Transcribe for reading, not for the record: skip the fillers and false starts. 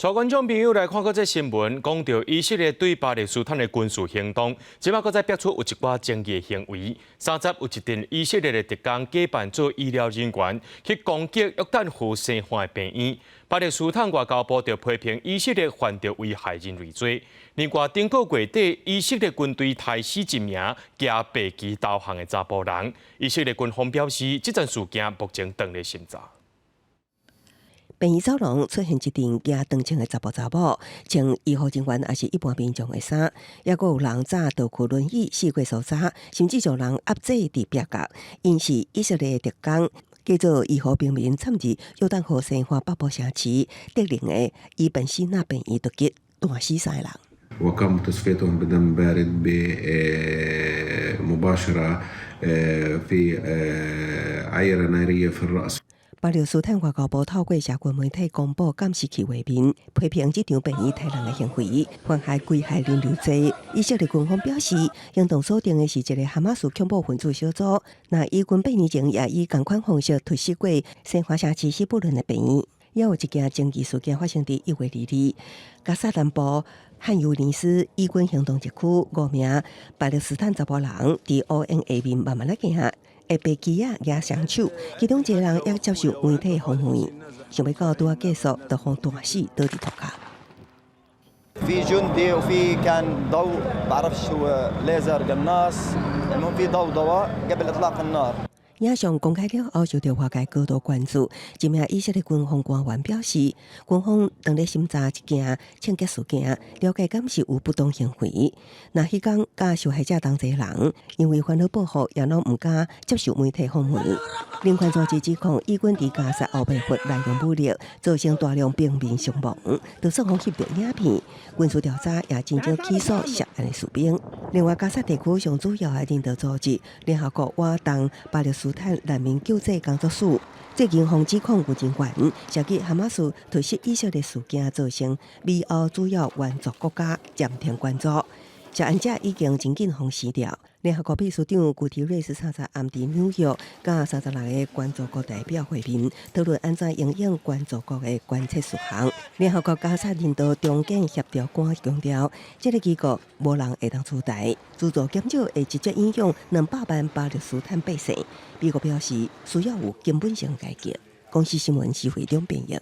帶觀眾朋友來看閣這新聞，講著以色列對巴勒斯坦的軍事行動，這擺閣再逼出有一寡爭議行為。三十有一陣以色列的特工假扮做醫療人員去攻擊約旦河西岸的病院，巴勒斯坦外交部就批評以色列犯著危害人類罪。另外，頂個月底，以色列軍隊刣死一名駕白旗導航的查埔人。以色列軍方表示，這件事件目前正咧審查。病院走廊出現一陣舉長槍的查埔查某，穿醫護人員抑是一般民眾的衫，抑閣有人揸道具輪椅四處搜查，甚至將人壓制佇壁角。𪜶是以色列特工，假做醫護平民參入約旦河西岸北部城市德靈的伊本西納病院突擊，彈死三个人。 وقاموا بتصفيتهم بدم بارد مباشرة في عيرة نارية في الرأس。巴勒斯坦外交部透過社群媒體公布監視器畫面，批評這場病院刣人的行為，犯下危害人類罪。以色列軍方表示，行動鎖定的是一個哈馬斯恐怖分子小組。那以軍8年前也以仝款方式突襲過西岸城市希伯倫的病院。也有一件爭議事件發生佇1月22日，加薩南部漢尤尼斯以軍行動一區五名巴勒斯坦查埔人佇烏煙下面慢慢仔行。會白旗仔舉雙手，其中一個人也接受媒體訪問，想欲到拄仔結束，就予彈死倒佇塗跤。 في جندي وفي كان ضوء بعرفش هو ليزر قناص المهم في ضوء ضوء قبل اطلاق النار。影像公開了後，受著外界高度關注。一名以色列軍方官員表示，軍方正咧審查這件槍擊事件，了解敢是有不當行為。那彼工佮受害者同齊人，因為煩惱報復，也攏毋敢接受媒體訪問。人權組織指控以軍佇加薩後備軍濫用武力，造成大量平民傷亡，就算予翕著影片，軍事調查也真少起訴涉案的士兵。另外，加薩地區上主要的人道組織聯合國遠東巴勒斯坦難民救濟工作署最近予指控軍人員涉及哈馬斯突襲以色列事件，造成美歐主要援助國家暫停援助。涉案者已經真緊予死掉。聯合國秘書長古特瑞斯三十暗佇紐約，佮36个援助國代表會面，討論按怎因應援助國的關切事項。聯合國加薩人道中間協調官強調，這個機構無人會當取代，資助減少會直接影響200萬巴勒斯坦百姓。美國表示需要有根本性改革。公視新聞施惠中編譯。